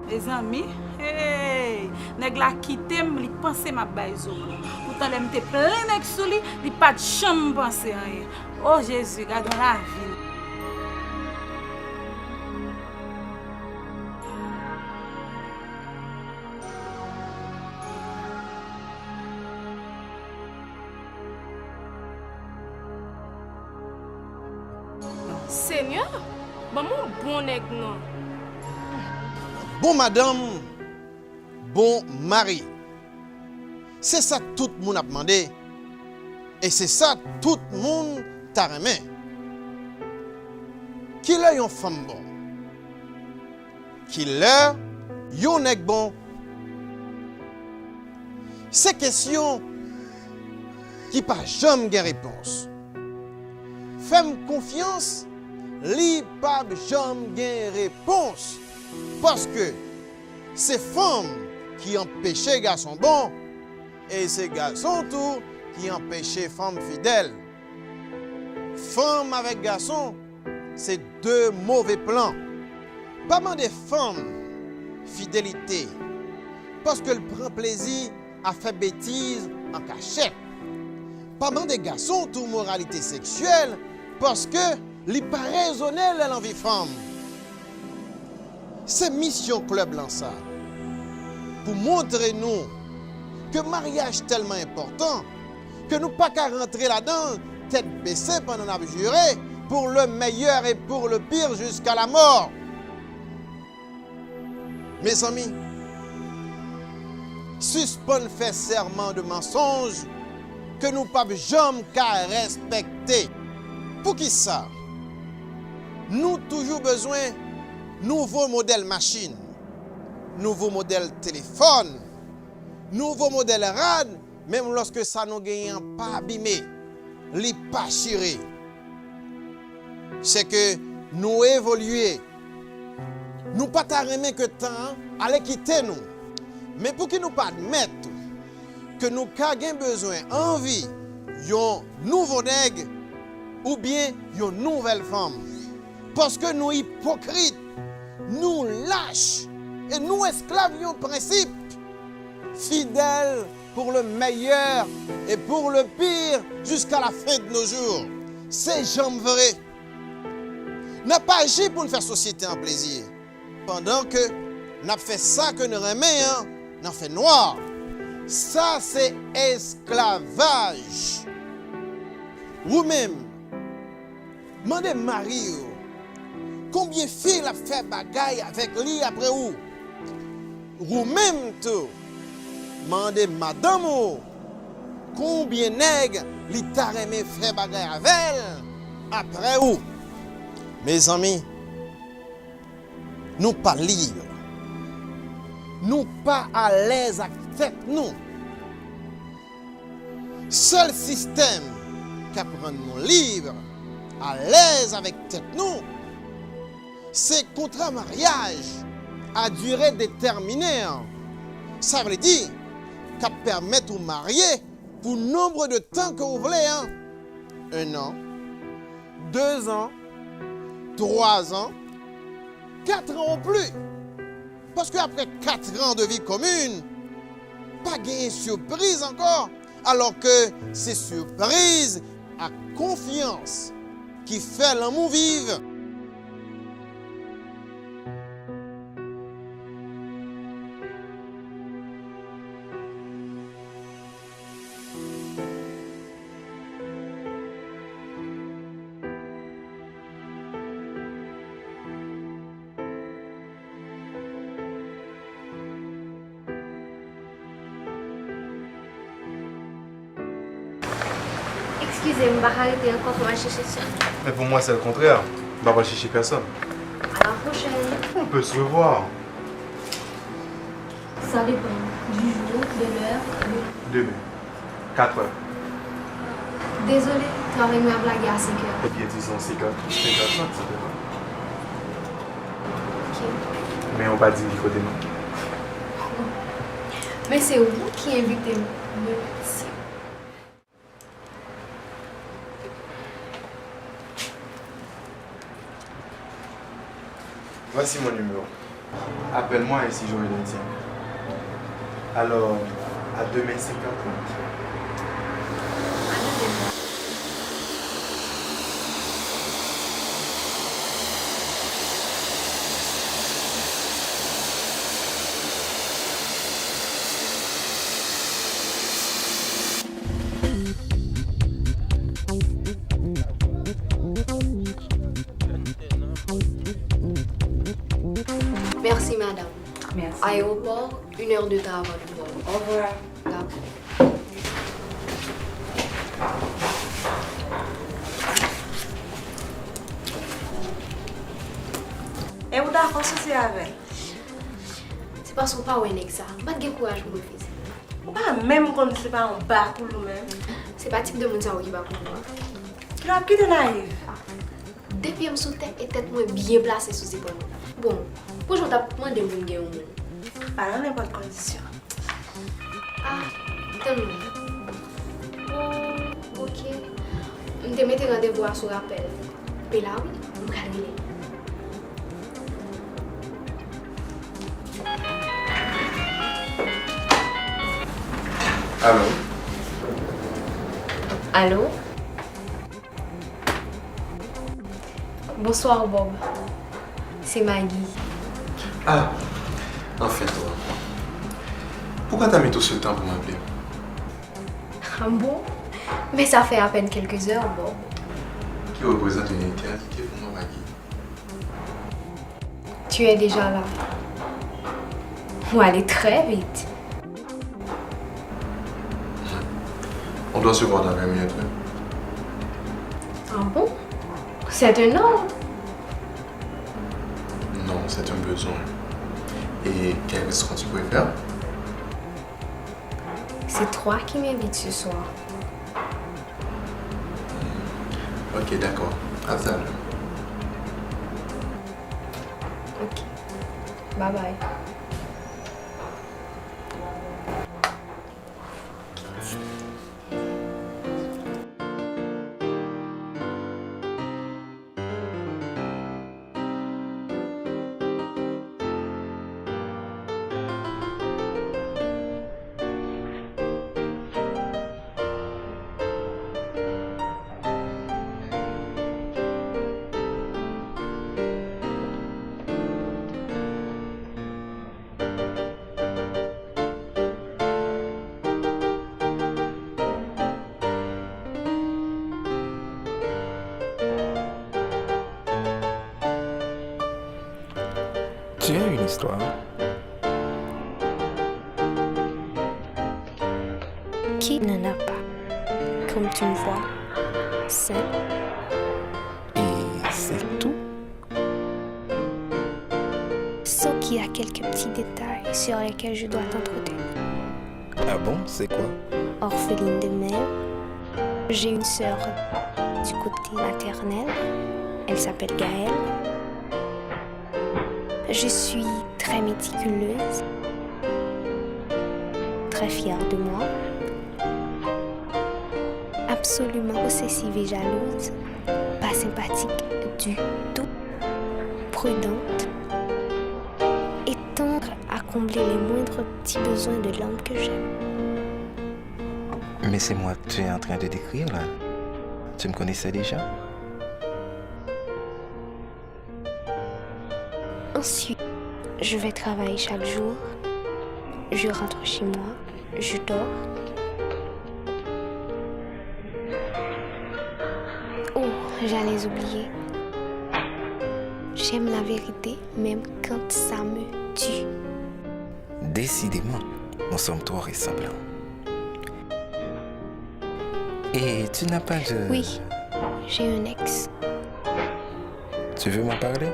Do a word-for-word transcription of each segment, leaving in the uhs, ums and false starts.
Mezanmi, hey, nèg la kite m, li panse m ap bay zo blan. Poutan lè m te plen nèg sou li, li pa t janm panse anyen. O Jezi, gad yon lavi. Senyè, ban m yon bon nèg non. Bon madanm, bon mari. Se sa tout moun ap mande, e se sa tout moun ta renmen. Kilè yon fanm bon? Kilè yon nèg bon? Se kesyon ki pa janm gen repons. Fè m konfyans, li p ap janm gen repons. Paske se fanm ki anpeche gason bon, e se gason tou ki anpeche fanm fidèl. Fanm avèk gason, se de move plan. Pa mande fanm fidelite, paske l pran plezi a fè betiz an kachèt. Pa mande gason tou moralite seksyèl, paske li pa rezone lè l anvi fanm. Se misyon klèb lan sa, pou montre nou ke maryaj tèlman enpòtan ke nou pa ka rantre ladan l tèt bese pandan n ap jire pour le meilleur et pour le pire jusqu'à la mort. Mezanmi, sispann fè sèman de mansonj ke nou p ap janm ka respekte. Poukisa? Nou toujou bezwen nouvo modèl machin, nouvo modèl telefòn, nouvo modèl rad, menm lòske sa nou genyen an pa abime, li pa chire. Se ke nou evolye. Nou pa ta renmen ke tan an ale kite nou. Men pouki nou pa admèt tou ke nou ka gen bezwen anvi yon nouvo nèg oubyen yon nouvèl fanm? Paske nou ipokrit, nou lach, e nou esklav yon prensip. Fidèle pour le meilleur et pour le pire jusqu'à la fin de nos jours. Se janm vre. N ap aji pou n fè sosyete an plezi, pandan ke n ap fè sa ke n renmen an nan fènwa. Sa se esklavaj. Ou menm, mande mari w konbyen fi l ap fè bagay avèk li apre ou. Ou menm tou, mande madanm ou konbyen nèg li ta renmen fè bagay avè l apre ou. Mezanmi, nou pa lib. Nou pa alèz ak tèt nou. Sèl sistèm k ap rann nou lib, alèz avèk tèt nou, se kontra maryaj a dire detèminen an. Sa vle di, k ap pèmèt ou marye pou nonb de tan ke w vle an. Un an, de zan, twa zan, kat an ou plis. Paske apre kat an de vi komin, pa genyen sipriz ankò, alò ke se sipriz ak konfyans ki fè lanmou viv. Excusez, m pa ka rete ankò, fò m al chèche sè m. Mais pour moi, c'est le contraire. M pa pral chèche pèsonn. À la prochaine. On peut se revoir. Ça dépend du jour, de l'heure et de... Demain, quatre heures. Désolé, travay mwen ap lage a senk è. Ebyen, dizon senk è, senk è trant, sa te va. Ok. Men ou pa di m ki kote nou. Men se ou ki envite m. Mèsi. Voici mon numéro. Appelle-moi ainsi j'aurai le tien. Alors, à demain cinq heures trente. Merci, madame. Merci. Aéroport, une heure de temps avant le vol. Au revoir. Dakò. E ou dakò soti avè l? Se paske w pa wè nèg sa. M pa t gen kouraj pou m refize. Ou pa menm konn si se pa yon ba pou l ou menm. Se pa tip de moun sa yo ki ba pou ou a. Kilè w ap kite Nayiv? De pye m sou tè e tèt mwen byen plase sou zepòl mwen. Bon, pou jan w t ap mande m pou m gen yon moun. Pa nan nenpòt kondisyon. Ah, tann mwen. Oh, ok. M te mete randevou a sou rapèl. Pe la wi, m pral rele l. Alo? Alo? Bonsoir, Bob. Se Maggie. Ah, enfin toi. Pourquoi t'as mis tout ce temps pour m'appeler? Ah bon? Mais ça fait à peine quelques heures, Bob. Qui représente une éternité pour moi, Maggie. Tu es déjà là. Ou ale trè vit. On doit se voir dans vingt minutes, oui. Ah bon? C'est un ordre? Non, c'est un besoin. Et quel restaurant tu préfères? C'est toi qui m'invites ce soir. Ok, d'accord. À tout à l'heure. Ok. Bye bye. Tu as une histoire. Qui n'en a pas? Comme tu me vois, c'est... Et c'est tout? Sauf qu'il y a quelques petits détails sur lesquels je dois t'entretenir. Ah bon, c'est quoi? Orpheline de mère. J'ai une sœur du côté maternel. Elle s'appelle Gaëlle. Je suis très méticuleuse, très fière de moi, absolument possessive et jalouse, pas sympathique du tout, prudente et tendre à combler les moindres petits besoins de l'homme que j'aime. Mais c'est moi que tu es en train de décrire là. Tu me connaissais déjà? Ensuite, je vais travailler chaque jour. Je rentre chez moi, je dors. Oh, j'allais oublier. J'aime la vérité, même quand ça me tue. Décidément, nous sommes trop ressemblants. Et tu n'as pas de... Oui, j'ai un ex. Tu veux m'en parler?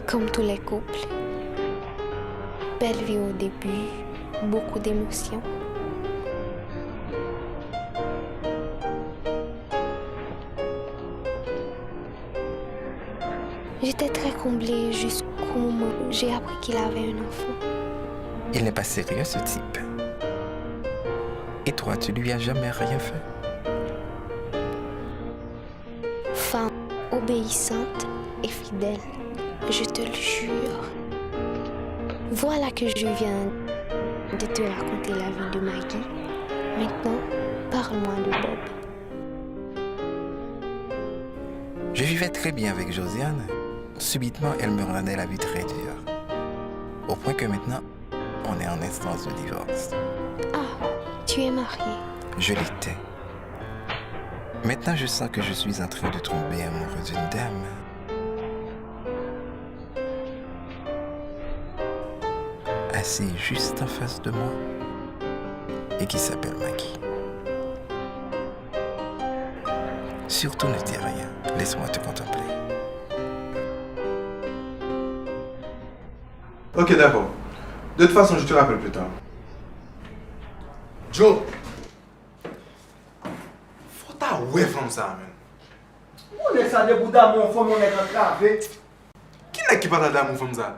Comme tous les couples, belle vie au début, beaucoup d'émotions. J'étais très comblée jusqu'au moment où j'ai appris qu'il avait un enfant. Il n'est pas sérieux, ce type. Et toi, tu lui as jamais rien fait? Femme obéissante et fidèle. Je te le jure. Voilà que je viens de te raconter la vie de Maggie. Maintenant, parle-moi de Bob. Je vivais très bien avec Josiane. Subitement, elle me rendait la vie très dure. Au point que maintenant, on est en instance de divorce. Ah, tu es marié. Je l'étais. Maintenant, je sens que je suis en train de tomber amoureux d'une dame. Assise juste en face de moi et qui s'appelle Maggie. Surtout ne dis rien, laisse-moi te contempler. Ok, d'accord. De toute façon, je te rappelle plus tard. Joe! Fò w ta wè fanm sa a, menn. Ou nèg sa depi w damou yon fanm, yon nèg antrave. Ki nèg ki pa ta damou fanm sa?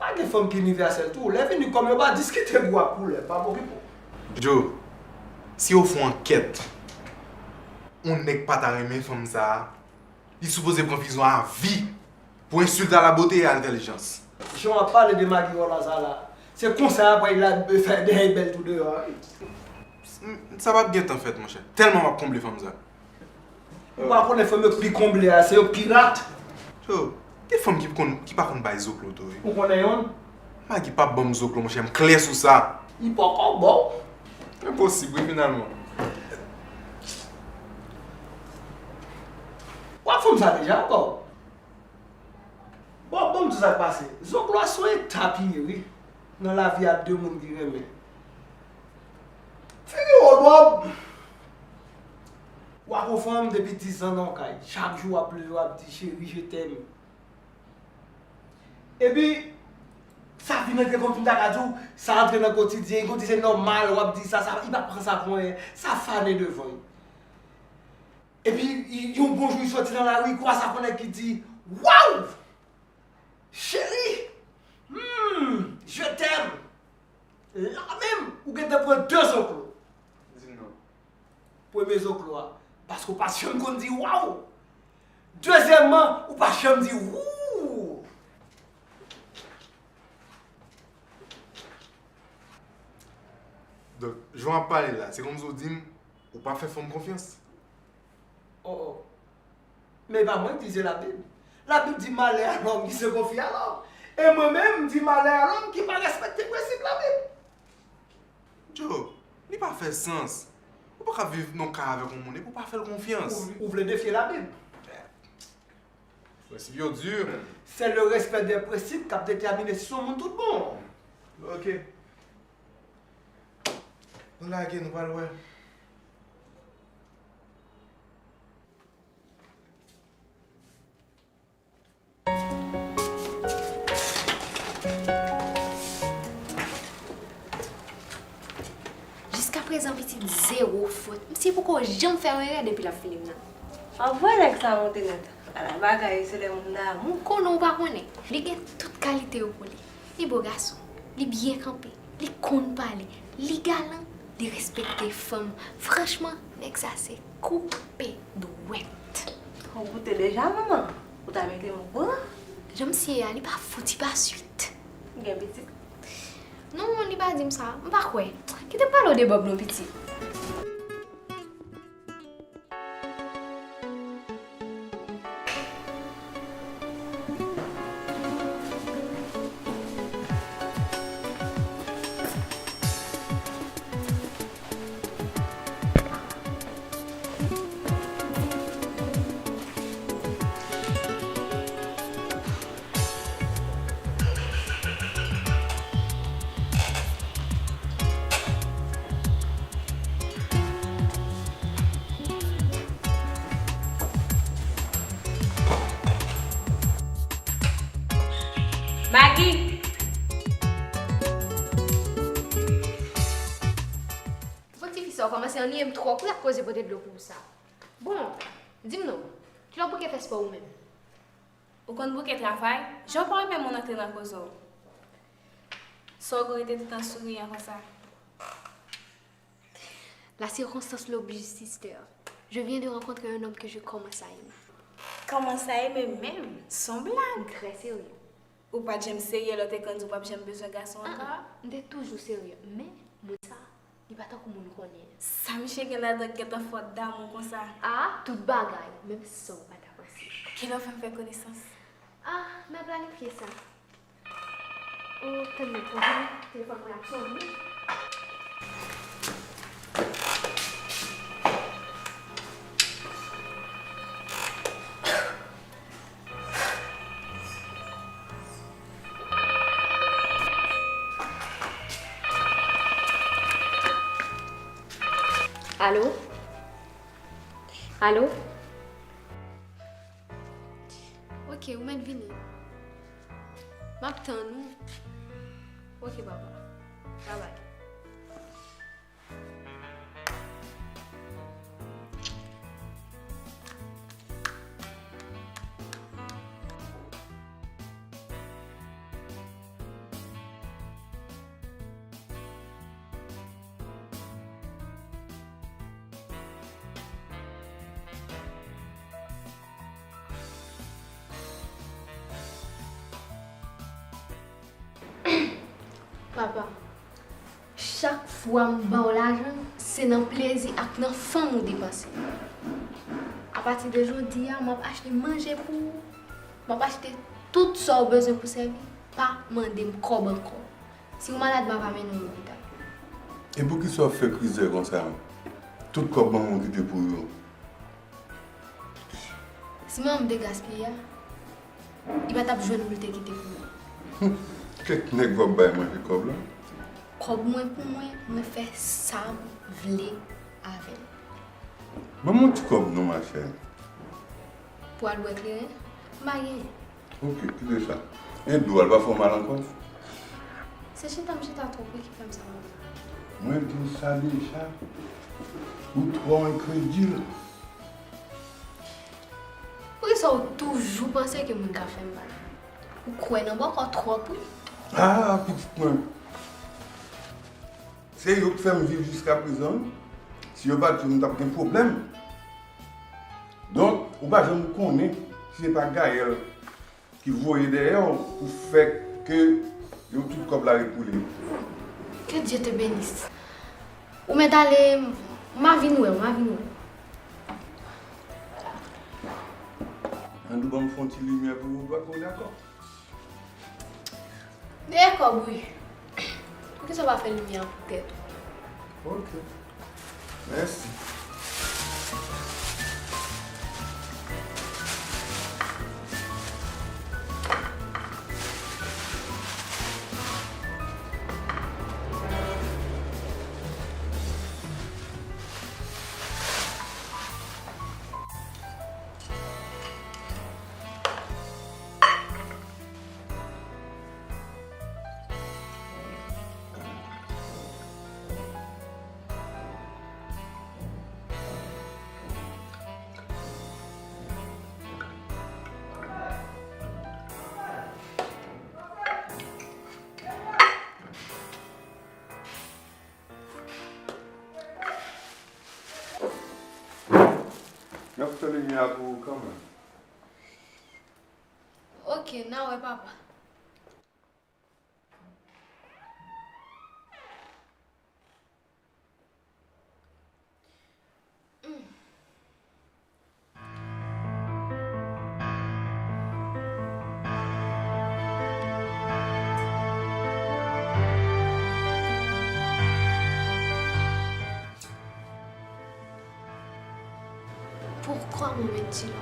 Pa gen fanm ki inivèsèl tou. Lè vini kòm yo pa diskite gou ak koulè, pa okipe w. Joe, si yo fè yon ankèt, yon nèg pa ta renmen fanm sa a, li sipoze pran prizon a vi pou ensilte a la bote e a lentèlijans. Jan w ap pale de Maggie Rola sa la, se konsa y ap wè l ap fè dèyè bèl tou deyò a wi. Sa p ap gentan fèt, monchè. Tèlman w ap konble fanm sa. Ou pa konnen fanm yo k pi konble a, se yo k pi rat. Yo, gen fanm ki konn, ki pa konn bay zoklo tou wi. Ou konnen youn? Maggie p ap ban m zoklo, monchè, m klè sou sa. Li poko ba w? Enposib wi, finalman. W ap fanm sa deja ankò? Bon, bon, m di w sa k pase. Zoklo a se yon etap li ye wi, nan lavi a de moun ki renmen. Figi w, Bob! W ak yon fanm depi dizan nan yon kay. Chak jou w ap leve, w ap di, cheri, je t'aime. Epi, sa vin antre kòmsi m ta ka di w, sa antre nan kotidyen, kòmsi se nòmal, w ap di sa, sa, li pa pran sa pou anyen, sa fane devan li. Epi, yon bon jou, li soti nan lari, li kwaze ak yon nèg ki di, waw! Cheri! Hmm, je t'aime! La menm, ou gentan pran de zoklo. Di m non. Premye zoklo a, paske w pa t janm konn di waw. Dezyèmman, ou pa t janm di wou. Donk, jan w ap pale la, se kòmsi w di m ou pa fè fanm konfyans. Oh, oh. Men e pa mwen ki di, se Labib. Labib di malè a lòm ki se konfye a lòm. E mwen menm, m di malè a lòm ki pa respekte prensip Labib. Joe, li pa fè sans. Ou pa ka viv nan kay avèk yon moun epi ou pa fè l konfyans. Ou, ou vle defye Labib? Prensip yo di, men. Se le respè de prensip k ap detèmine si se yon moun tout bon. Ok. Nou lage, nou pral wè. Jiskaprezan pitit zewo fòt. Misye poko janm fè yon erè depi l ap filim nan. W ap wè nèg sa monte nèt. Ala bagay, se lè moun damou. Konnen w pa konnen. Li gen tout kalite yo pou li. Li bo gason. Li byen kanpe. Li konn pale. Li galan. Li respekte fanm. Franchman, nèg sa se koupe dwèt. Ou goute deja, manman? Ou ta mete m okouran? Jan misye ye a, li pa fouti pa swit. Gen pitit? Non, li pa di m sa. M pa kwè. Kite m pale w de Bob non, pitit. Magi! Bon, tifi sa, ou kòmanse anniye m twòp wi ak koze pote dlo pou ou sa. Bon, di m non, kilè w bouke fè spò ou menm? Ou konn bouke travay? Jan w pa renmen moun antre nan koze w. Sa w gen w rete tout an souriyan konsa? La circonstance l'oblige, sister. Je viens de rencontrer un homme que je commence à aimer. Kòman sa ye, men menm? Se yon blag. M trè serye. Ou pa t janm serye lè w te konn di w p ap janm bezwen gason ankò? Ah, ah, m te toujou serye, men moun sa, li pa tankou moun konnen an. Sa misye gen ladan k gentan fè w damou konsa? Ah, tout bagay, menm san w pa ta panse. Kilè w fè m fè konesans? Ah, m ap planifye sa. Oh, tann mwen, tann mwen, telefòn mwen ap sonnen. Alo? Alo? Ok, ou mèt vini. M ap tann ou. Ok, papa. Babay. Papa, chak fwa m ba w lajan, se nan plezi ak nan fanm ou depanse. Apati de jodi a, m ap achte manje pou ou, m ap achte tout sa w bezwen pou sèvi, pa mande m kòb ankò. Si w malad, m ap amenn ou lopital. E poukisa w ap fè krizè konsa? Tout kòb manman w kite pou ou yo. Si manman m te gaspiye a, li pa t ap jwenn pou l te kite pou mwen. Kèk nèg w ap bay manje kòb la? Kòb mwen pou mwen, mwen fè sa m vle avè l. Ban m yon ti kòb non, machè. Pou al bwè kleren, m pa genyen. Ok, kite sa. E dlo a, l pa fè w mal ankò? Se chita m chita twòp wi ki fè m sa. Mwen di w sa deja. Ou twò enkredil. Poukisa w toujou panse ke moun ka fè m mal? Ou kwè nan bòkò twòp wi. Ah, pitit mwen. Se yo k fè m viv jiska prezan wi. Si yo pa t yo, m t ap gen pwoblèm. Donk, ou pa janm konnen si se pa Gaël ki voye dèyè w pou fè ke yo tout kòb la ret pou li. Que Dieu te bénisse. Ou mèt ale, m a vin wè w, m a vin wè w. Andou, ban m fè yon ti limyè pou ou, dwa pou w dakò. Dèyè kòb wi. Poukisa w pa fè limyè an pou tèt ou? Ok. Mèsi. M ap fè limyè a pou ou kanmenm. Ok, n a wè papa. Pourquoi m'emmènes-tu là?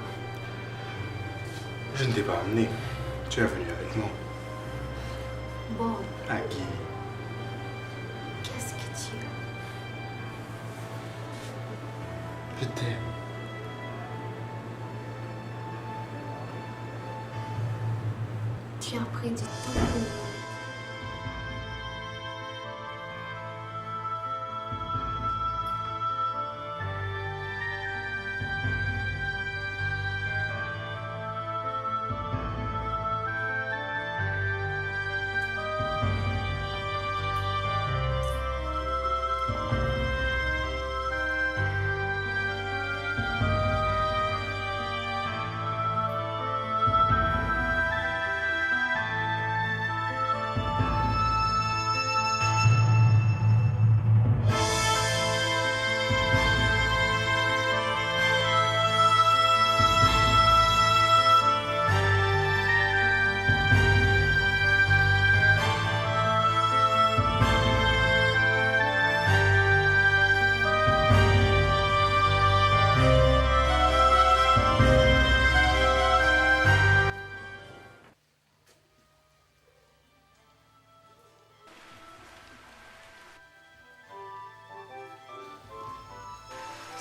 Je ne t'ai pas amené. Tu es venu avec moi. Bob. Agui. Qu'est-ce que tu as? Je t'aime. Tu as pris du temps pour moi.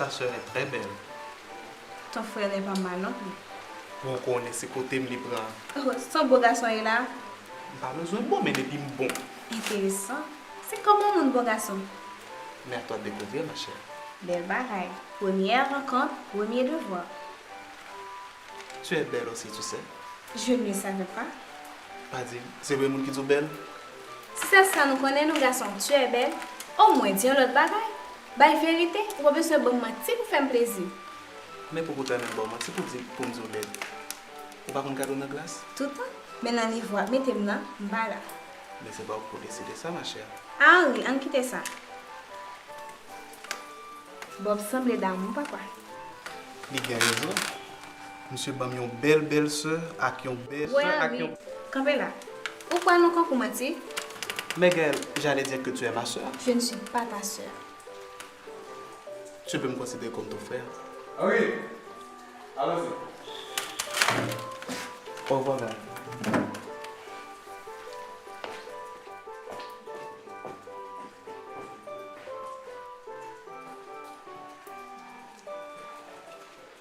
Ta sè est très belle. Ton frè n'est pas mal non plus. Bon, ou konnen se kote m li pran. Oh, se yon bo gason ye la. M pa bezwen bon, men depi m bon. Enteresan. Se kòman yon moun bon gason? Mais à toi de découvrir, ma chère. Bèl bagay. Premyè rankont, premye devwa. Tu es belle aussi, tu sais. Je ne le savais pas. Pa di m, se vre moun ki di w bèl? Si se sa nou konnen nou gason, tu es belle, omwen di yon lòt bagay. Bay verite, ou pa bezwen ban m manti pou fè m plezi. Men poukisa w ta menm ba w manti pou di, pou m di w bèl? Ou pa konn gade w nan glas? Toutan, men nan nivo w ap mete m nan, m pa la. Men se pa ou ki pou deside sa, ma chère. Ah wi, ann kite sa. Bob sanble damou, papa. Li gen rezon. Misye ban m yon bèl bèlsè ak yon bèl sè ak yon. Kanpe la. Ou kwè nou konn pou manti? Mais Gaëlle, j'allais dire que tu es ma sœur. Je ne suis pas ta sœur. Tu peux me considérer comme ton frère. Ah oui. Allons-y. Au revoir, Gaëlle.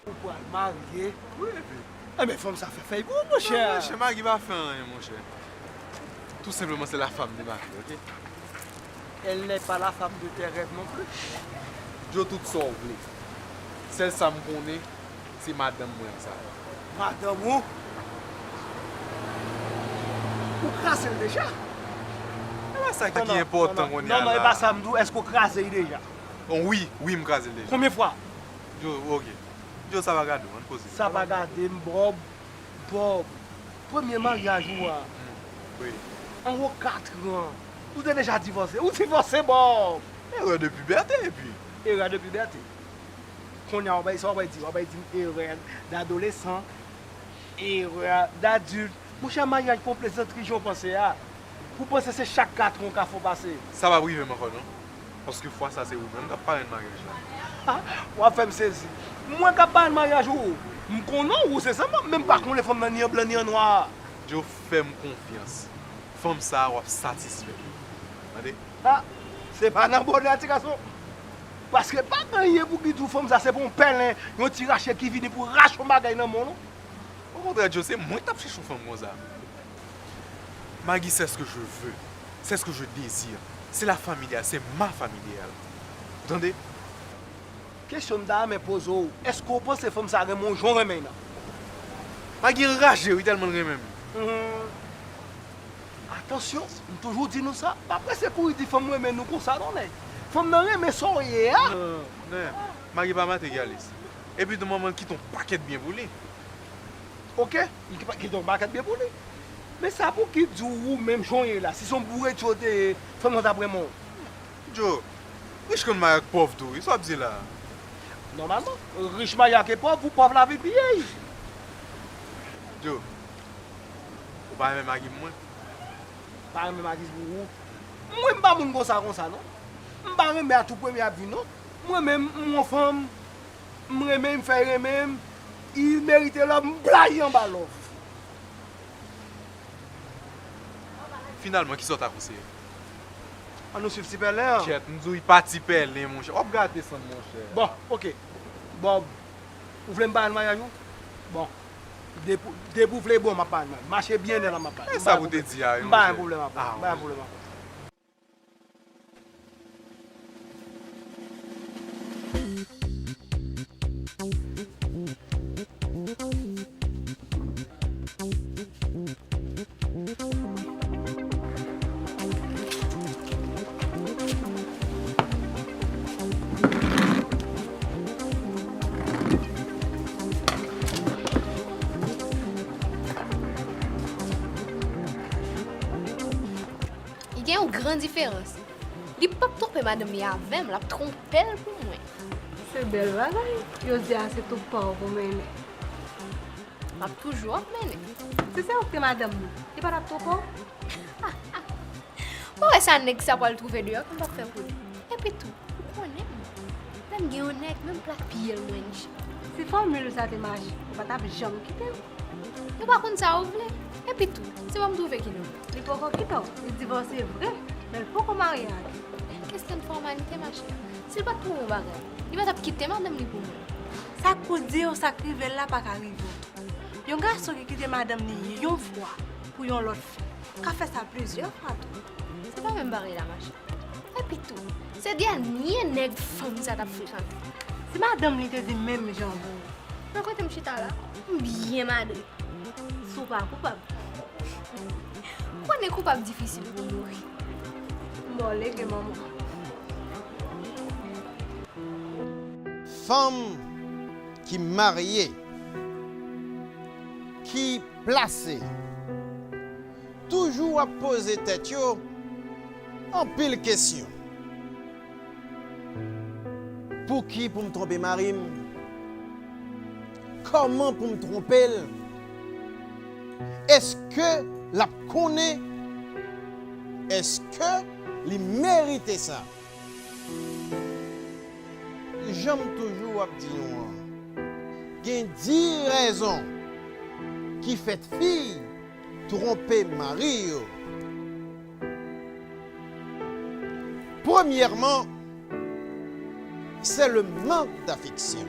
Ou pral marye. Wi, epi. Enben, fanm sa fè fèy pou ou, monchè. Non, monchè, Magi pa fè anyen, monchè. Tou senpleman, se la femme de ma vie, ok? Elle n'est pas la femme de tes rêves non plus. Joe, tout sa w vle. Sèl sa m konnen, se madanm mwen an sa. Madanm ou? Ou kraze l deja? E pa sa ki enpòtan kounye a la. Non, non, e pa sa m di w. Èske w kraze l deja? Bon, wi, wi, m kraze l deja. Konbyen fwa? Joe, ok. Joe, sa pa gade w, ann poze. Sa pa gade m, Bob. Bob, premye maryaj ou a, Wi. Anwo kat an, ou te deja divòse. Ou divòse, Bob! Erè de pibète, epi. Erè de pibète. Kounye a, w ap bay, sa w ap di, w ap di m erè dadolesan, erè dadilt. Monchè, maryaj pa yon plezantri jan w panse a. Pou panse se chak katran w ka fè w pase. Sa p ap rive m ankò, non. Paske fwa sa se ou menm k ap parenn maryaj la. Ah, w ap fè m sezi. Mwen k ap parenn maryaj ou? M konnen w, ou se zanmi m, men m pa konnen fanm nan ni an blan ni an nwa. Joe, fè m konfyans. Fanm sa a, w ap satisfè li. Tande? Ah, se pa nan bonè a, ti gason. Paske pa gen anyen pou ki di w fanm sa se pa yon pèlen, yon ti rache ki vini pou rache yon bagay nan men w, non. Okontrè, Joe, se mwen k t ap chèche yon fanm konsa. Maggie, c'est ce que je veux. C'est ce que je désire. C'est la femme idéale. C'est ma femme idéale. Ou tande? Kesyon m ta renmen poze w, èske w panse fanm sa renmen w jan w renmen l lan? Maggie anraje, wi, tèlman l renmen m. Hum. Atansyon, m toujou di nou sa, pa prese kouri di fanm renmen nou konsa non, nèg. Fanm nan renmen sa w ye a. Non, Maggie pa materyalis. Epi tou manman l kite yon pakèt byen pou li. Ok, li ki pa- kite yon pakèt byen pou li. Men sa pou ki di w ou menm jan w ye la, si se yon bouretye w te ye, fanm nan t ap renmen w? Joe, rich konn marye ak pòv tou, wi, sa w ap di la a? Nòmalman, rich marye ak pòv, pou pòv la vin piye l. Joe, ou pa renmen Maggie pou mwen? Pa renmen Maggie pou ou? Mwen m pa moun konsa konsa non. M pa renmen a tou premye ap vin non. Mwen menm, m yon fanm, m renmen, m fè renmen m, li merite love, m blayi anba love. Finalman, kisa w ta konseye? An nou swiv ti pèlen an. Kèt, m di w, li pa ti pèlen, monchè. W ap gate san m, monchè. Bon, ok. Bob, ou vle m parenn maryaj ou? Bon. Depi, depi w vle, bon, m ap parenn maryaj. Mache byen, nèg la, m ap parenn. E sa pou te di a, wi, m pa gen monchè. Pwoblèm avè w. Ah, M pa gen pwoblèm avè w. Li gen yon gran diferans. Li p ap twonpe madanm li avè m, l ap twonpe l pou mwen. Se bèl bagay. Yo di a se twoup pa w pou mennen. M ap toujou ap mennen. Si se ou k te madanm li, li pa t ap twonpe w? Ou pa wè sa nèg sa pral twouve deyò ke m p ap fè pou li? Epi tou, ou konnen m. Lè m gen yon nèg, menm plat pye l mwen niche. Si fòmil sa te mache, ou pa t ap janm kite l. Ou pa konn sa ou vle. Epi tou, se pa m twouve ki non. Li poko kite w. Li divòse vre, men l poko marye ak ou. Kesyon fòmalite, machè. Si l pa t twouve yon bagay, Li pa t ap kite madanm li pou mwen. Sa k pou di w, sa k rive l la pa ka rive w. Yon gason ki kite madanm li yon fwa pou yon lòt fi, ka fè sa plizyè fwa tou. Se pa menm bagay la, machè. Epi tou, se dènye nèg fanm sa t ap frekante. Si madanm li te di menm jan pou ou. Nan kote m chita la, m byen mare. Si w pa koupab. Konnen koupab difisil pou mouri. Mò lege manman. Fanm ki marye, ki plase, toujou ap poze tèt yo anpil kesyon. Pouki pou m twonpe mari m? Kòman pou m twonpe l? Èske l ap konnen? Èske li merite sa? Jan m toujou ap di nou an, gen dis rezon ki fè fi twonpe mari yo. Premyèman, c'est le manque d'affection.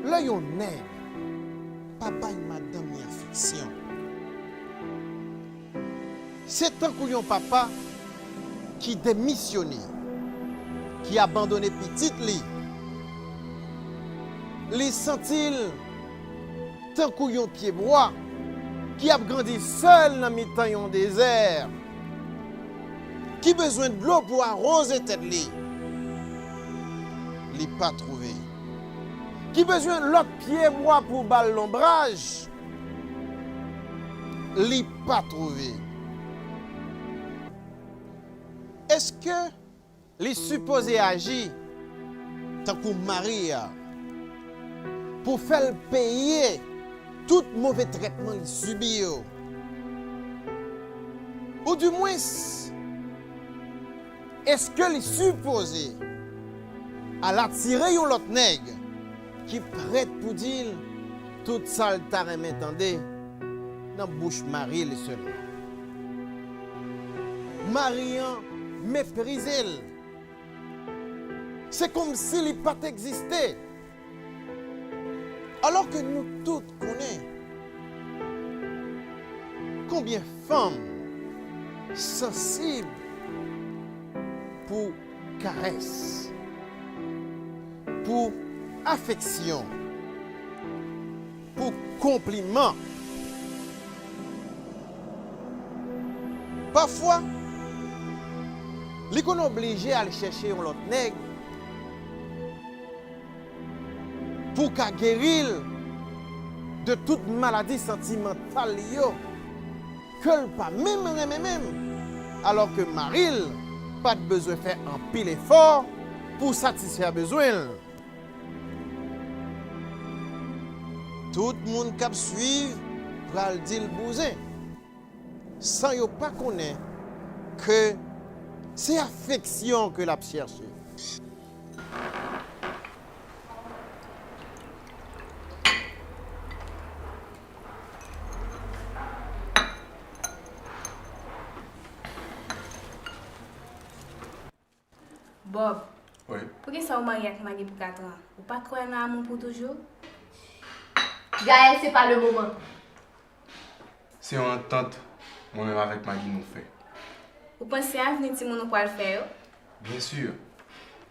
Lè yon nèg pa bay madanm li afeksyon, se tankou yon papa ki demisyone, ki abandone pitit li. Li santi l tankou yon pyebwa ki ap grandi sèl nan mitan yon dezè, ki bezwen dlo pou awoze tèt li, li pa twouve, ki bezwen lòt pyebwa pou ba l lonbraj, li pa twouve. Èske li sipoze aji tankou mari a pou fè l peye tout move trètman li sibi yo? Oudimwens, èske li sipoze al atire yon lòt nèg ki prèt pou di l tout sa l ta renmen tande nan bouch mari li sèlman? Mari an meprize l. Se kòmsi li pa t egziste. Alòske nou tout konnen konbyen fanm sansib pou karès, pou afeksyon, pou konpliman. Pafwa, li konn oblije al chèche yon lòt nèg pou ka geri l de tout maladi santimantal li yo, ke l pa menm renmen menm, alòske mari l pa t bezwen fè anpil efò pou satisfè bezwen l. Tout moun k ap swiv pral di l bouzen, san yo pa konnen ke se afeksyon ke l ap chèche. Bob, wi, poukisa w marye ak Maggie pou katran? Ou pa kwè nan amou pou toujou? Gaël, se pa le moman. Se yon antant mwen menm avèk Maggie nou fè. Ou panse avni timoun ou pral fè yo? Byen si.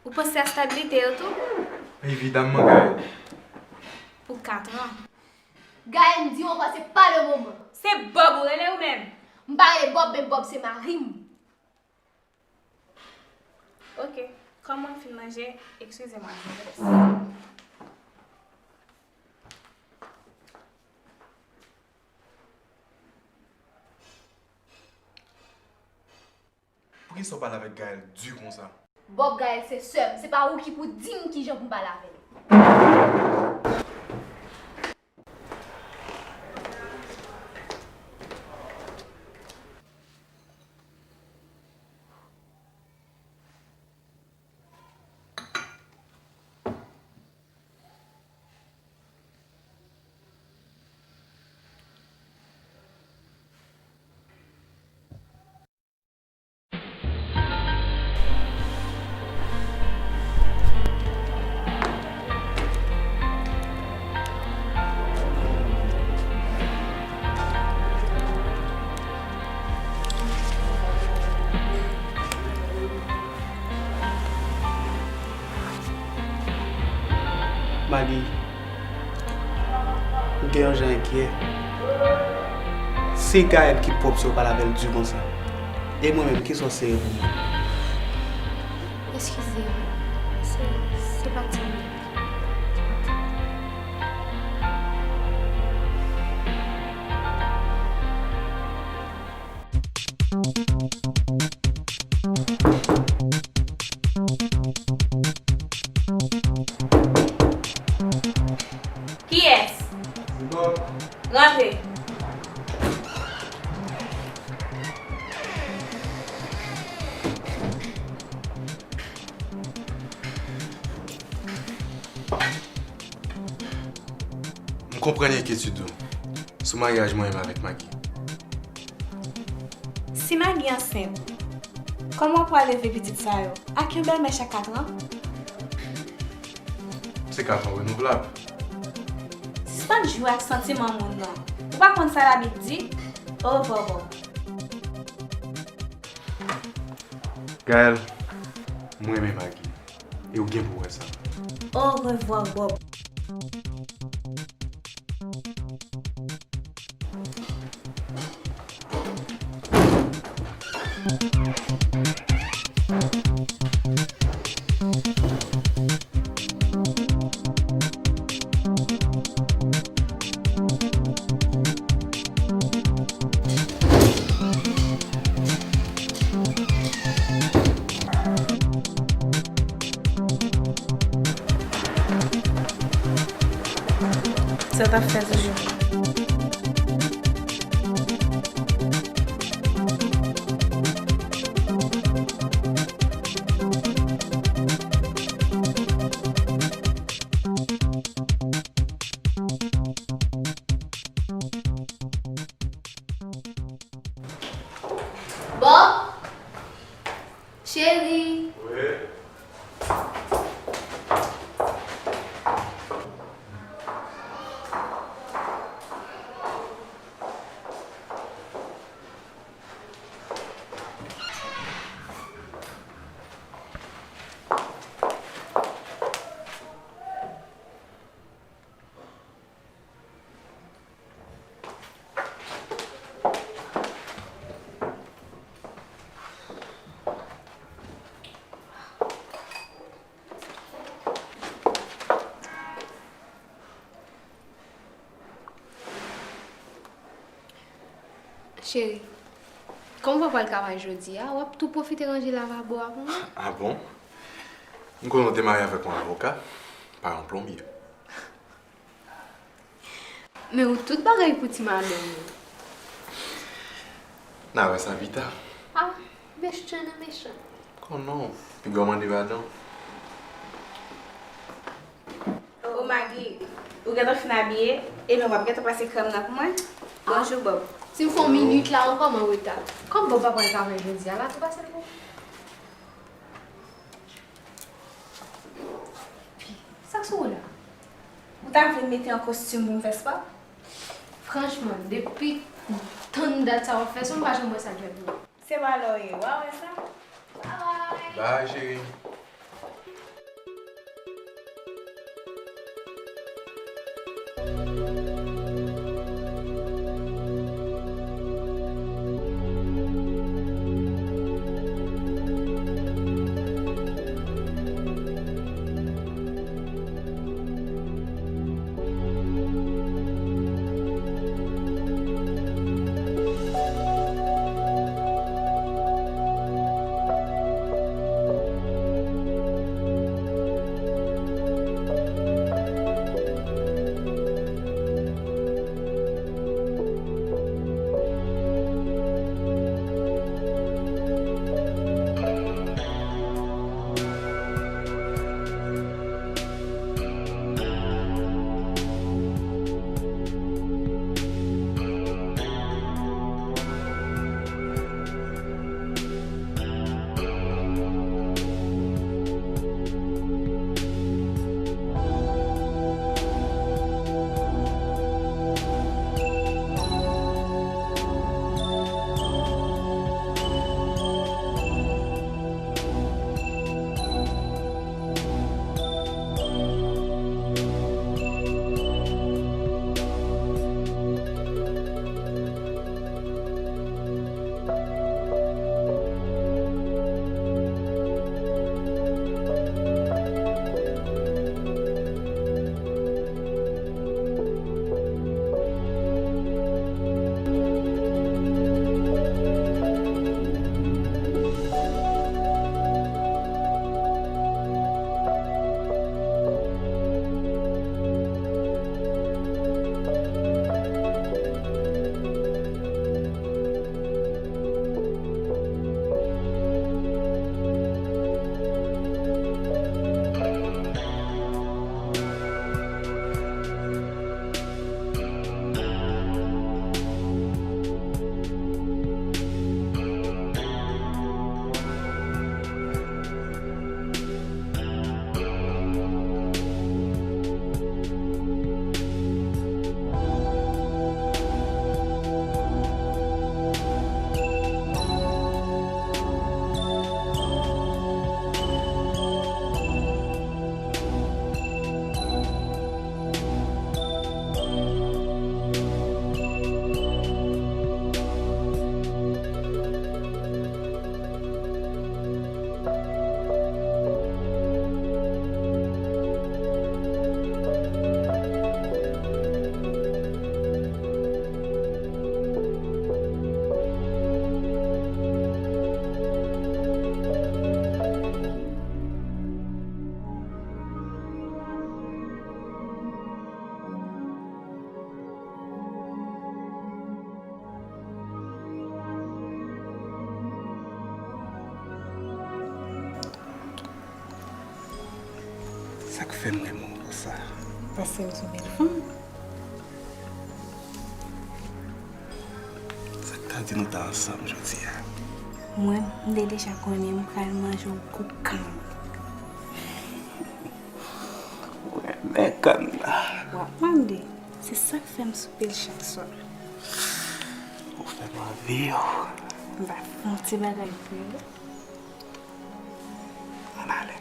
Ou panse a stabilite yo tou? Evidamman, Gaël. Pou katran. Gaël, m di w ankò, se pa le moman. Se Bob ou rele ou menm? M pa rele Bob, men Bob se mari m. Ok, kòm mwen fin manje, eskize mwen, je vous remercie. Poukisa w pale avèk Gaël di konsa? Bob, Gaël se sè m, se pa ou ki pou di m kijan pou m pale avè l. M gen yon jan enkyè. Se Gaël ki pwòp si w pale avè l di konsa. E mwen menm, kisa w sere pou mwen? Eskize m. Se, se pa ti. Kiyès? Rantre. M konprann enkyetid ou sou maryaj mwen menm avèk Maggie. Si Maggie ansent, kòman w pral leve pitit sa yo? Ak yon bèlmè chak katran? Se katran renouvlab. Sispann jwe ak santiman moun nan. Ou pa konn sa Labib di? Orevwa, bò. Gaël, m renmen Maggie. E w gen pou w wè sa. Orevwa, Bob. Sa t ap fè toujou. Bob? Cheri. Wi. Cheri, kòm w pa pral travay jodi a, w ap tou pwofite ranje lavabo a pou mwen? Ah bon? M konnen w te marye avèk yon avoka, pa yon plonbye. Men ou tout bagay pou ti madanm ou. N a wè sa pita. Ah, mechan nan mechan. Konnen w, piga w mande padon. O Maggie, ou gentan fin abiye, ebyen w ap gentan pase krèm nan pou mwen? Bonjou, Bob. Si m fè yon minit la ankò, m an reta. Kòm Bob pa pral travay jodi a, la tou pase l pou ou. Sa k sou ou la? Ou ta vle m mete yon kostim pou m fè spò? Franchman, depi tann dat sa w ap fè spò, m pa janm wè sa k fèt vre. Se pa lè w ye, w a wè sa. Bye, cheri. Fè m renmen w konsa. Paske m se yon bèl fanm. Sa k ta di nou ta ansanm jodi a? Mwen, m te deja konnen m pral manje w kou kann. Ou renmen kann nan. W ap mande. Se sa k fè m soupe l chak swa. Ou fè m anvi w. M va fè yon ti bagay pou ou. Ann ale.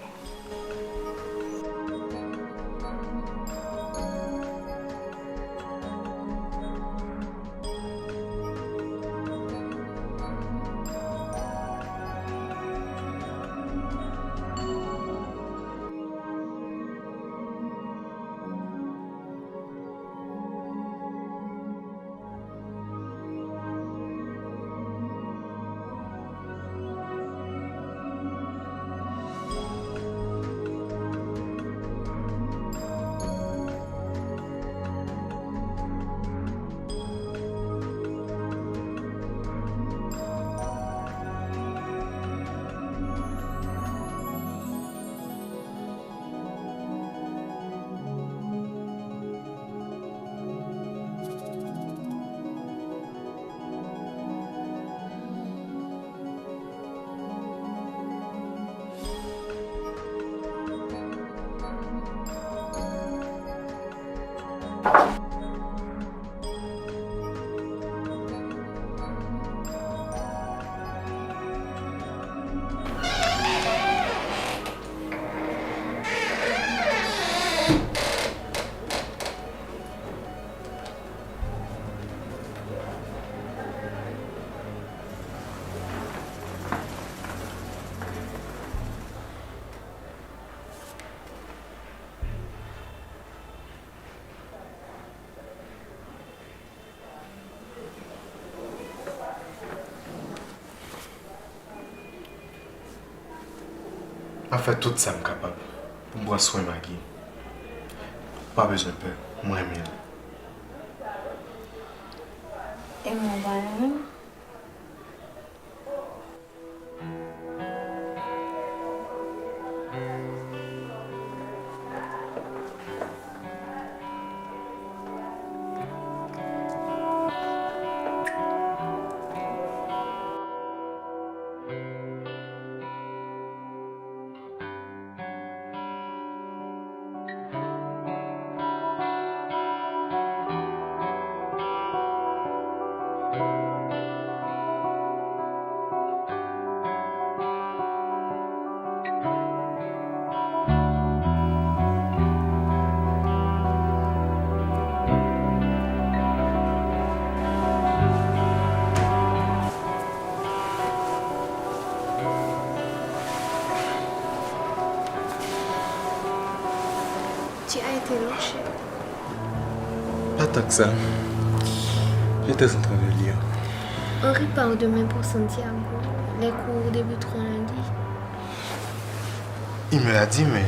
M ap fè tout sa m kapab pou m pran swen Maggie. Ou pa bezwen pè, m renmen l. E mwen pa renmen l? Tu as été long, chérie. Pas tant que ça. J'étais en train de lire. On repart demain pour Santiago. Les cours débuteront lundi. Il me l'a dit, mais...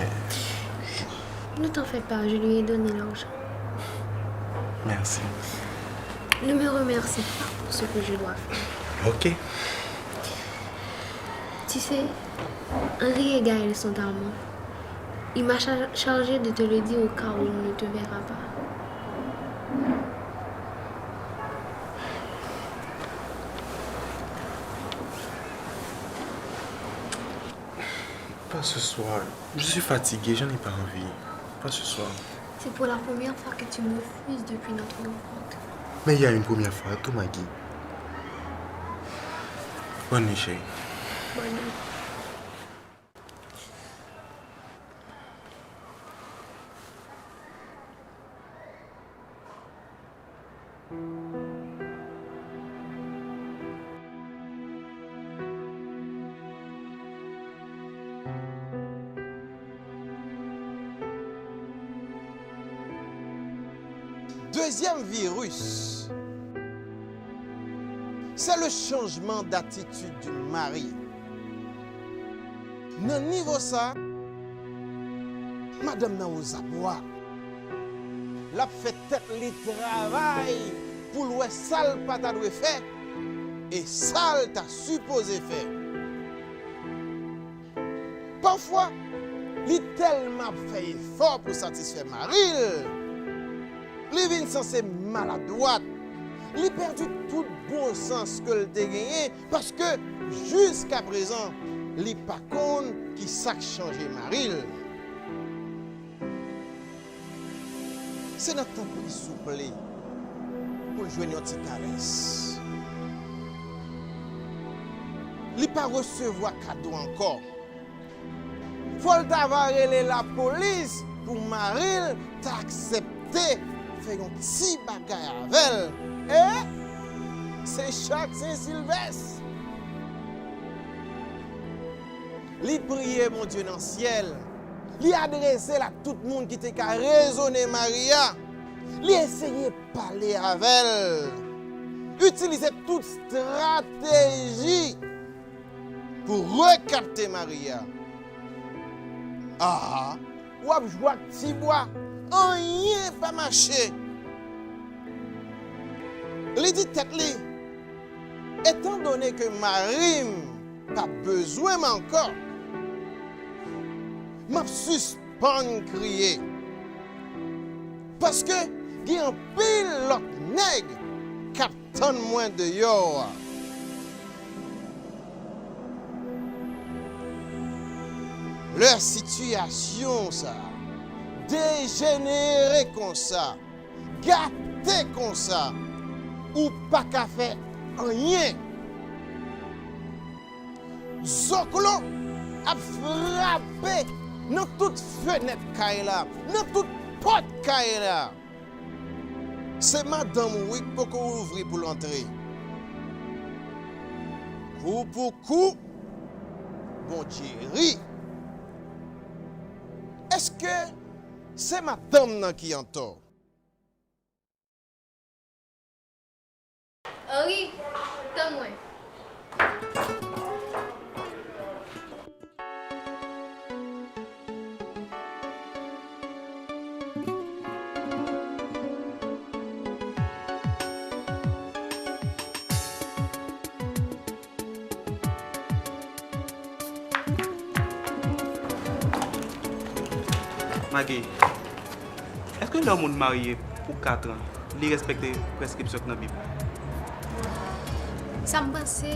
Ne t'en fais pas, je lui ai donné l'argent. Merci. Ne me remercie pas pour ce que je dois faire. Ok. Tu sais, Henri et Gaël sont à moi. Il m'a cha- chargé de te le dire au cas où on ne te verra pas. Pas ce soir. Je suis fatigué, je n'ai pas envie. Pas ce soir. C'est pour la première fois que tu me refuses depuis notre rencontre. Mais il y a une première fois, tout, Maggie. Bonne nuit, chérie. Bonne nuit. Deuxième virus, c'est le changement d'attitude du mari. Nan nivo sa, madanm nan ozabwa. L ap fè tèt li travay pou l wè sa l pa ta dwe fè e sa l ta sipoze fè. Pafwa, Li tèlman ap fè efò pou satisfè mari l, li vin sanse maladwat. Li pèdi tout bon sans ke l te genyen, paske jiskaprezan, li pa konn ki sa k chanje mari l. Se nan tanp li souple pou l jwenn yon ti karès. Li pa resevwa kado ankò. Fò l ta va rele lapolis pou mari l ta aksepte fè yon ti bagay avè l. E se chak Sen Silvès. Li priye Bondye nan syèl. Li adrese l ak tout moun ki te ka rezone mari a. Li eseye pale avè l. Itilize tout estrateji pou rekapte mari a. Aha, w ap jwe ak ti bwa, anyen pa mache. Li di tèt li, etandone ke mari m pa bezwen m ankò, m ap sispann kriye. Paske gen anpil lòt nèg k ap tann mwen deyò a. Lè sitiyasyon sa dejenere konsa, gate konsa, ou pa ka fè anyen. Zoklo ap frape nan tout fenèt kay la, nan tout pòt kay la. Se madanm ou wi k poko ouvri pou l antre. Kou pou kou, Bondye ri. Èske se madanm nan ki antò? Henri, tann mwen. Magi, èske lè yon moun marye pou kat an, li respekte preskripsyon k nan Bib? Sa m panse,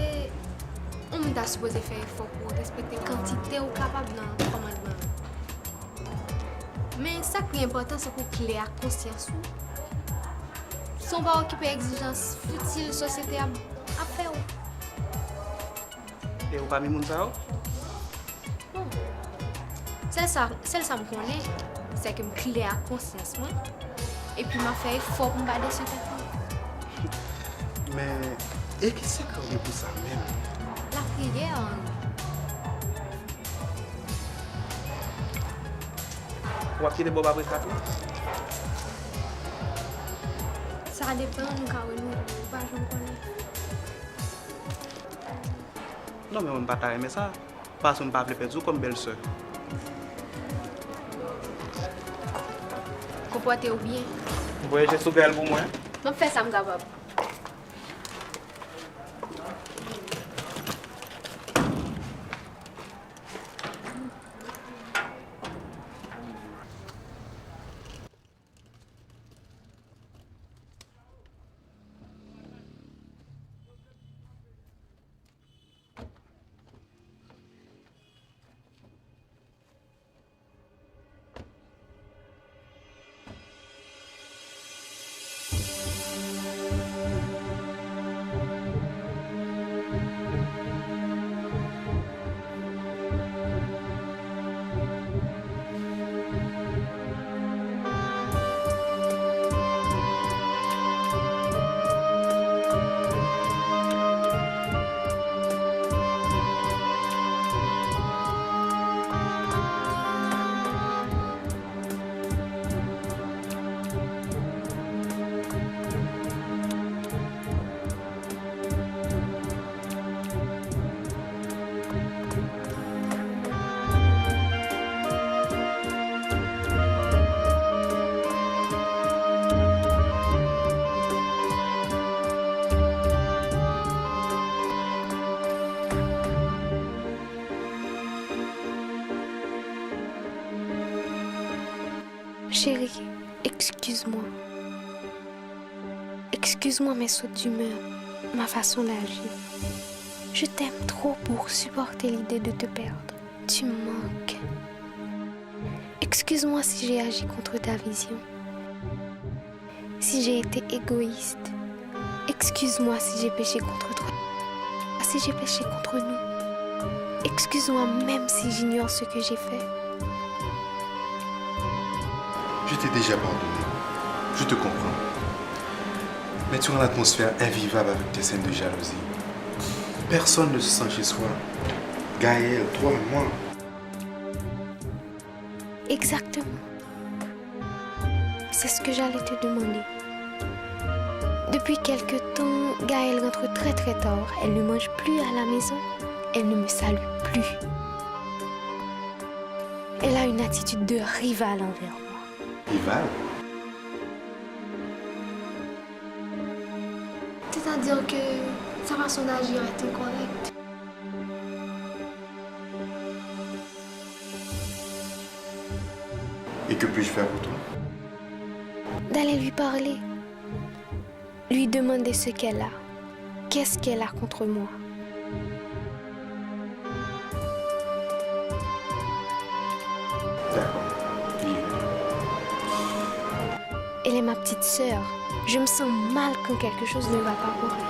yon moun ta sipoze fè efò pou w respekte kantite ou kapab nan kòmandman yo. Men sa k pi enpòtan, se pou w klè ak konsyans ou. Se yon pa okipe egzijans fitil sosyete ap, ap fè w. E ou pami moun sa yo? Bon, sèl sa, sèl sa m konnen, se ke m klè ak konsyans mwen, epi m ap fè efò pou m pa desi tèt mwen. Men, e ki sa k rele pou sa menm? Lapriyè, Henri. W ap kite Bob apre kat la? Sa depann, nou ka wè nou, ou pa janm konnen. Non, men mwen m pa ta renmen sa, paske m pa vle pèdi w kòm bèlsè. Konpòte w byen. Voye je sou gay l pou mwen. M ap fè sa m kapab. Chérie, excuse-moi. Excuse-moi mes sautes d'humeur, ma façon d'agir. Je t'aime trop pour supporter l'idée de te perdre. Tu me manques. Excuse-moi si j'ai agi contre ta vision. Si j'ai été égoïste. Excuse-moi si j'ai péché contre toi. Si j'ai péché contre nous. Excuse-moi même si j'ignore ce que j'ai fait. Je t'ai déjà pardonné. Je te comprends. Mais tu rends l'atmosphère invivable avec tes scènes de jalousie. Personne ne se sent chez soi. Gaël, toi, moi. Exactement. C'est ce que j'allais te demander. Depuis quelque temps, Gaëlle rentre très très tard. Elle ne mange plus à la maison. Elle ne me salue plus. Elle a une attitude de rivale envers moi. Rivale? C'est-à-dire que sa façon d'agir est incorrecte. Et que puis-je faire pour toi? D'aller lui parler, lui demander ce qu'elle a. Qu'est-ce qu'elle a contre moi? D'accord, j'y vais. Elle est ma petite sœur. Je me sens mal quand quelque chose ne va pas pour elle.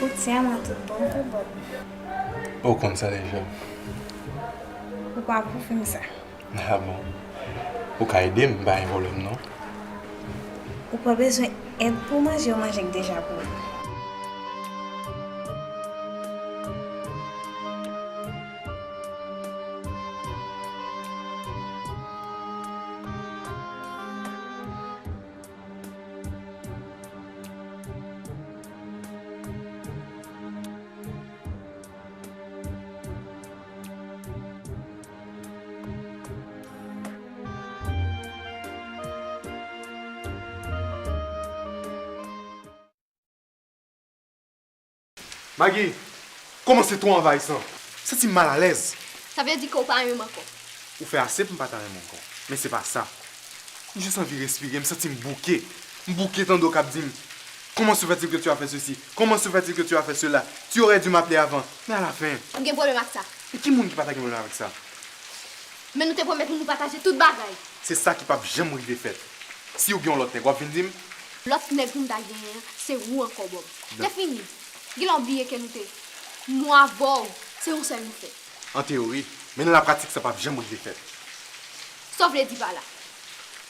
Ou tèlman tout bon pou Bob. Ou konn sa deja. Ou pa pou fè m sa. Ah bon? Ou ka ede m, m pa gen pwoblèm non. Ou pa bezwen èd pou manje yon manje k deja pou ou. Maggie, kòmanse twò anvayisan. Santi m malalèz. Sa vle di ke w pa renmen m ankò? Ou fè ase pou m pa ta renmen w ankò. Men se pa sa. M jis anvi respire, m santi m bouke. M bouke tande w k ap di m, comment se fait-il que tu as fait ceci? Comment se fait-il que tu as fait cela? Tu aurais dû m'appeler avant. Men alafen. M gen pwoblèm ak sa. E ki moun ki pa ta gen pwoblèm avèk sa? Men nou te pwomèt nou, nou pataje tout bagay. Se sa ki p ap janm rive fèt. Si w gen yon lòt nèg, w ap vin di m? Lòt nèg pou m ta genyen an, se ou ankò, Bob. Te fini. Genlè w bliye ke nou te, mwen avè w, se yon sèl nou fè. An teyori, men nan lapratik, sa p ap janm rive fèt. Sa w vle di pa la?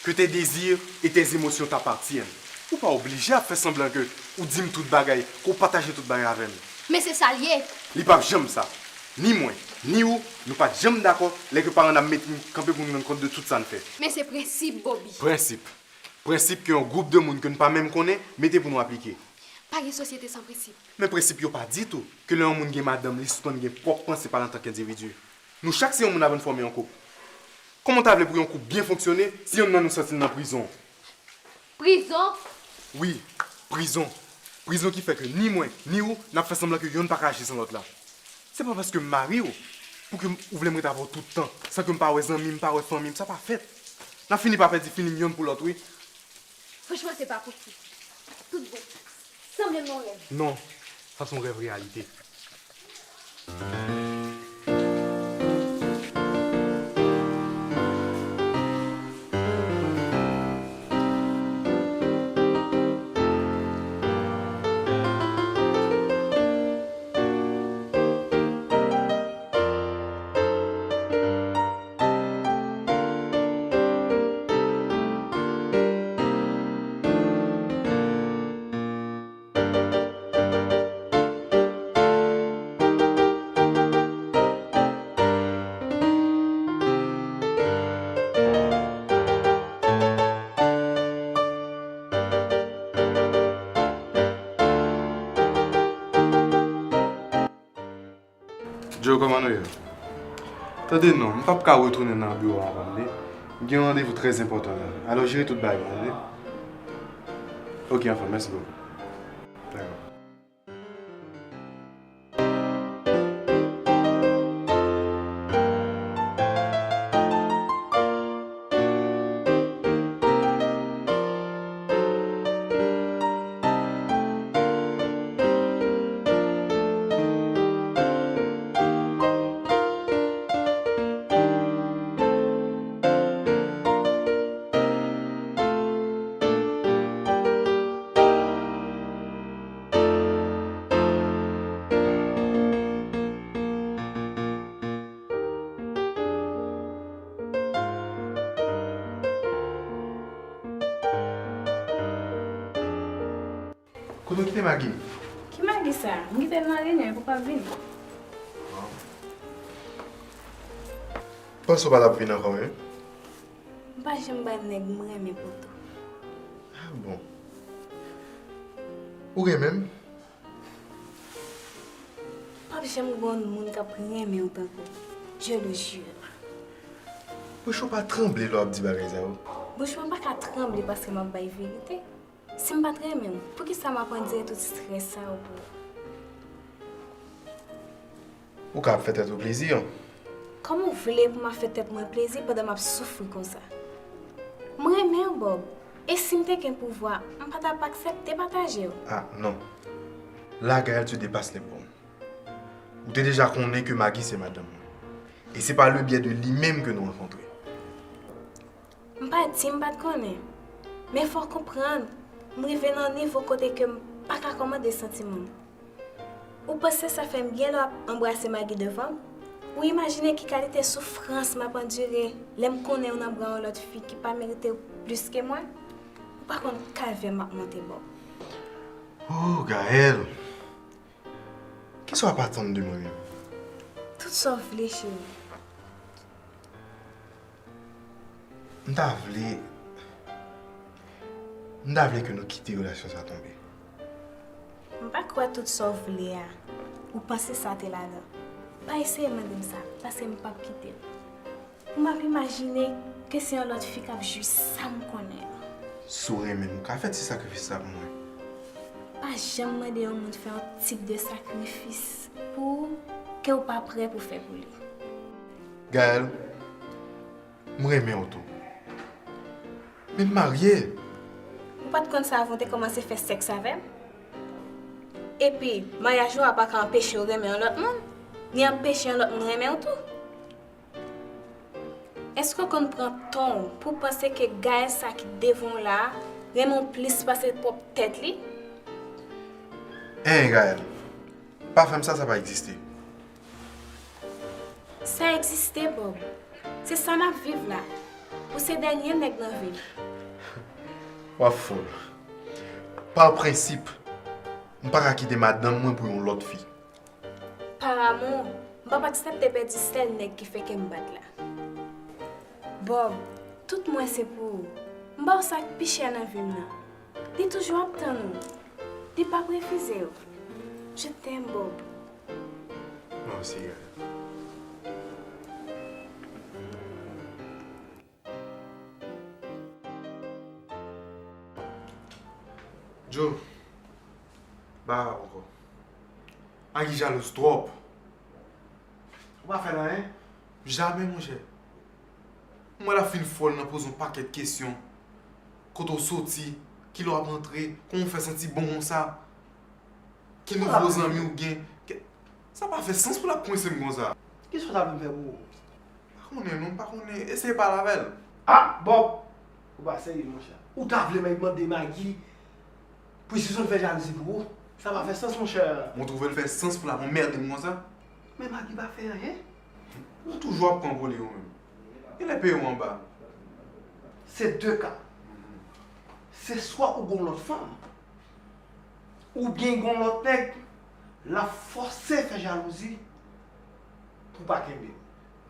Que tes désirs et tes émotions t'appartiennent. Ou pa oblije ap fè sanblan ke ou di m tout bagay, ke w pataje tout bagay avè m. Men se sa l ye. Li p ap janm sa. Ni mwen, ni ou, nou pa t janm dakò lè ke paran n ap mete n kanpe pou n rann kont de tout sa n fè. Men se prensip, Bobby. Prensip. Prensip ke yon gwoup de moun ke n pa menm konnen mete pou nou aplike. Pa gen sosyete san prensip. Men prensip yo pa di tou ke lè yon moun gen madanm, li sispann gen pwòp panse pa l antanke endividi. Nou chak se yon moun avan n fòme yon koup. Kòman w ta vle pou yon koup byen fonksyone si yonn nan nou santi l nan prizon? Prizon? Wi, prizon. Prizon ki fè ke ni mwen, ni ou, n ap fè sanblan ke yonn pa ka aji san lòt la. Se pa paske m mari w, pou ke m, ou vle m ret avè w tout tan, san ke m pa wè zanmi m, pa wè fanmi m, sa pa fèt. N ap fini pa pèdi filing yonn pou lòt, wi. Franchman, se pa posib. Tout bon. Sanble m nan yon rèv. Non, sa se yon rèv reyalite. Joe, kòman nou ye? Tande non, m p ap ka retounen nan biwo a, tande. M gen yon randevou trè enpòtan la. Alò, jere tout bagay, tande. Ok, anfen, mèsi bokou. Dakò. Kote w kite Magi? Ki Magi sa? M kite l nan reyinyon, li poko ap vini. Panse w pa t ap vin ankò, wi. M pa janm bay nèg m renmen poto. Ah bon. Ou renmen m? P ap janm gen yon moun k ap renmen w tankou w. Je le jure. Bouch ou pa tranble lè w ap di bagay sa yo? Bouch mwen pa ka tranble paske m ap bay verite. Si m pa t renmen w, poukisa m ap andire tout estrès sa yo pou ou? Ou ka ap fè tèt ou plezi. Kòman w vle pou m ap fè tèt mwen plezi pandan m ap soufri konsa? M renmen w, Bob. E si m te gen pouvwa, m pa t ap aksepte pataje w. Ah, non. Là, Gaël, tu dépasses les bornes. Ou te deja konnen ke Magi se madanm mwen. E se pa le byè de li menm ke nou rankontre. M pa di m pa t konnen. Men fò w konprann, m rive nan yon nivo kote ke m pa ka kòmande santiman m. Ou panse sa fè m byen lè w ap anbrase Magi devan m? Ou imajine ki kalite soufrans m ap andire lè m konnen w nan bra yon lòt fi ki pa merite w plis ke mwen? Ou pa konn kalvè m ap monte, Bob. Oh, Gaël! Kisa w ap atann de mwen menm? Tout sa w vle, cheri. M ta vle, m ta vle ke nou kite relasyon sa tonbe. M pa kwè tout sa w vle a, ou panse sa te ladan. Pa eseye mande m sa, paske m p ap kite l. M ap imajine ke se yon lòt fi k ap jwi sa m konnen an. Si w renmen m, ou ka fè ti sakrifis sa pou mwen. Pa janm mande yon moun fè yon tip de sakrifis pou ou ke w pa prè pou fè pou li. Gaël, m renmen w tou. Men m marye. Ou pa t konn sa avan w te kòmanse fè sèks avè m? Epi, maryaj ou a pa ka anpeche w renmen yon lòt moun, ni anpeche yon lòt moun renmen w tou. Èske w konn pran tan w pou w panse ke Gaël sa ki devan w la a renmen w plis pase pwòp tèt li? Hein, Gaël, pa fè m sa, sa pa egziste. Sa egziste, Bob. Se sa n ap viv la. Ou se dènye nèg nan vi m. W ap fòl. Pa prensip, m pa ka kite madanm mwen pou yon lòt fi. Par amou, m p ap aksepte pèdi sèl nèg ki fè kè m bat la. Bob, tout mwen se pou ou. M ba w sa k pi chè nan vi m nan. Li toujou ap tann ou. Li p ap refize w. Je t'aime, Bob. Mwen osi, Gaël. Joe, ba ankò. Magi jalouz twòp. Ou pa fè l anyen? Jamè, monchè. M wè l ap fin fòl nan poze yon pakèt kesyon. Kote w soti? Kilè w ap antre? Kòman w fè santi bon konsa? Ki nouvo zanmi w gen? Ke- Sa pa fè sans pou l ap kwense m konsa. Kisa w ta vle m fè pou ou? Pa konnen non, m pa konnen. Eseye pale avè l. Ah, Bob! Ou pa serye, monchè. Ou ta vle m mande Magi pou Sison fè jalouzi pou ou? Sa pa fè sans, monchè. Mwen twouve l fè sans pou l ap anmède m konsa. Men Magi pa fè anyen. Ou toujou ap pran pou li ou menm. Genlè peye w anba. Se de ka. Se swa ou gon lòt fanm, oubyen gon lòt nèg, l ap fòse fè jalouzi pou pa kenbe w.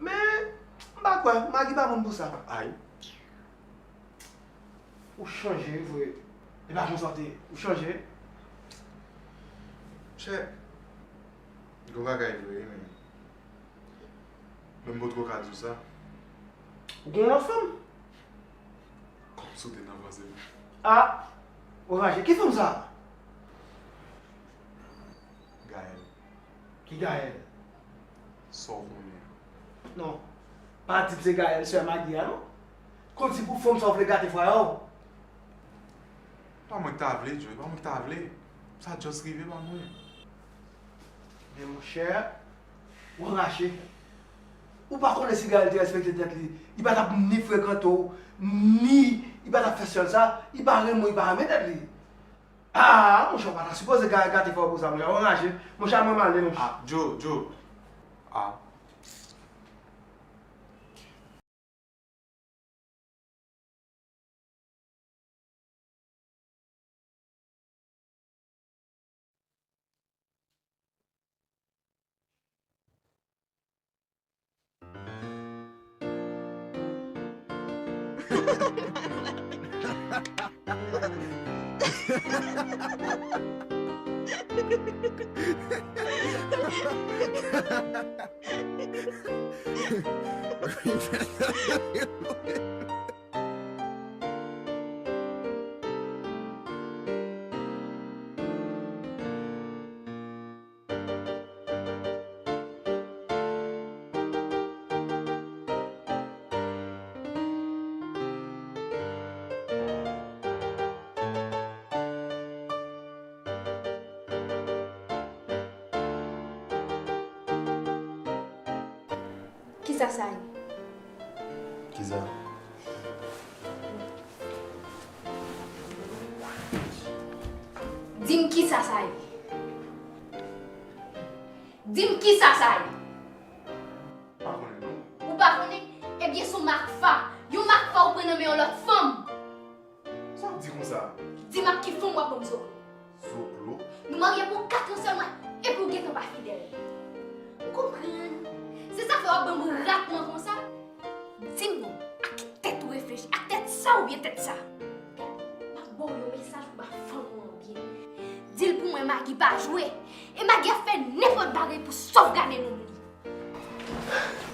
Men, m pa kwè, Magi pa moun pou sa. Ay. Ou chanje, vre. E pa konsa w te ye. Ou chanje. Monchè, gon bagay vre, wi, men Men m potko ka di w sa. Ou gen yon lòt fanm? Kòmsi w te nan panse m? A! Ou raje. Ki fanm sa? Gaëlle. Ki Gaëlle? Sa w konnen an. Non. Pa di m se Gaëlle, sè Maggie a, non. Kòmsi pou fanm sa w vle gate fwayè w? Pa mwen k ta vle, Joe. Pa mwen k ta vle. Sa just rive, pa mwen. Men monchè, ou anraje. Ou pa konnen si Gaëlle te respekte tèt li, li pa t ap ni frekante w, ni li pa t ap fè sèl sa, li pa renmen w, li pa renmen tèt li. A, monchè, ou pa ta sipoze ga-, gate fè w pou sa, monchè, ou anraje. Monchè, mwen m ale, monchè. A, Joe, Joe. A. Kisa sa ye? Kisa? Di m kisa sa ye? Di m kisa sa ye? Pa konnen non. Ou pa konnen? Ebyen, se yon makfa. Yon makfa ou pran nan men yon lòt fanm. Sa w di konsa? Di m ak ki fanm w ap ban m zo? Zoklo? Nou marye pou kat an sèlman, epi w gentan pa fidèl. M konprann. Se sa fè w ap ban m ratman konsa? Di m non, ak ki tèt ou reflechi? Ak tèt sa oubyen tèt sa? Gade, m ap ba w yon mesaj pou ba fanm ou an byen. Di l pou mwen Maggie pa jwe. E Maggie ap fè nenpòt bagay pou sovgade nonm li.